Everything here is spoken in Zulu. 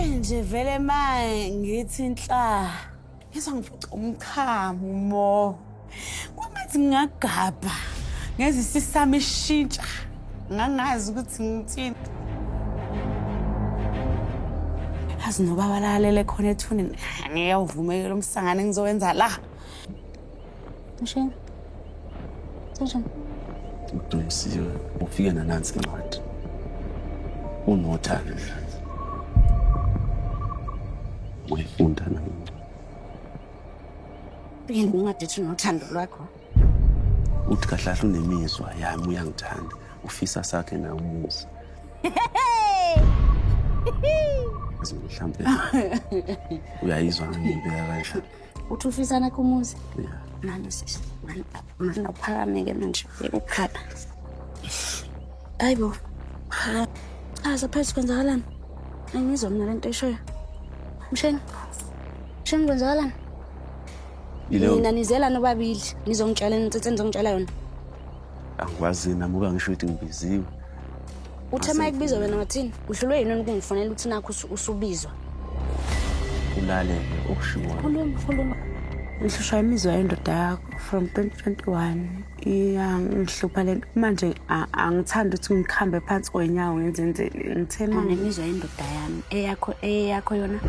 Ngithe nje vele ma ngithi nhla ngizwa ngifuca umchamo mo. Kwangathi ngingagabha ngeze isisami ishintsha. Ngangazi ukuthi ngithini. Yazi nobaba lalele khona ethuneni ngeke awuvumeke lo msangano engizowenza la. Mshini. Kunjani? Udumisiwe ufike nanansi incwadi. Unothando nje. Uyifunda nayo. Yini incwadi ethi unothando lwakho? Uthi kahle kahle unemizwa yami uyangithanda. Ufisa sakhe nawe umuzi. Mhlawumbe uyayizwa ngiyibeka kanjani. Uthi ufisa nakho umuzi? Yeah. Mani sisi, mani mani awuphakame-ke manje ukukhala. Hayi bo. Chaza phethu kwenzakalani? Angizwa mina lento eshoyo. Msheni. Msheni kwenzakalani? Yileyo Nina nizela nobabili nizongitshela nitsetse nizongitshela yona. angikwazi nami uba ngisho ukuthi ngibiziwe. Uthe uma ekubiza wena wathini? Uhlulwe yini ukungifonela uthi nakho usubizwa? Ulalele okushiwoyo. Khuluma, khuluma. Ngihlushwa imizwa yendoda yakho from 2021 iyangihlupha lento manje angithandi ukuthi ngikhambe phansi kwenyawo ngenzenzeni ngithe manje Nemizwa yendoda yami eyakho eyakho yona.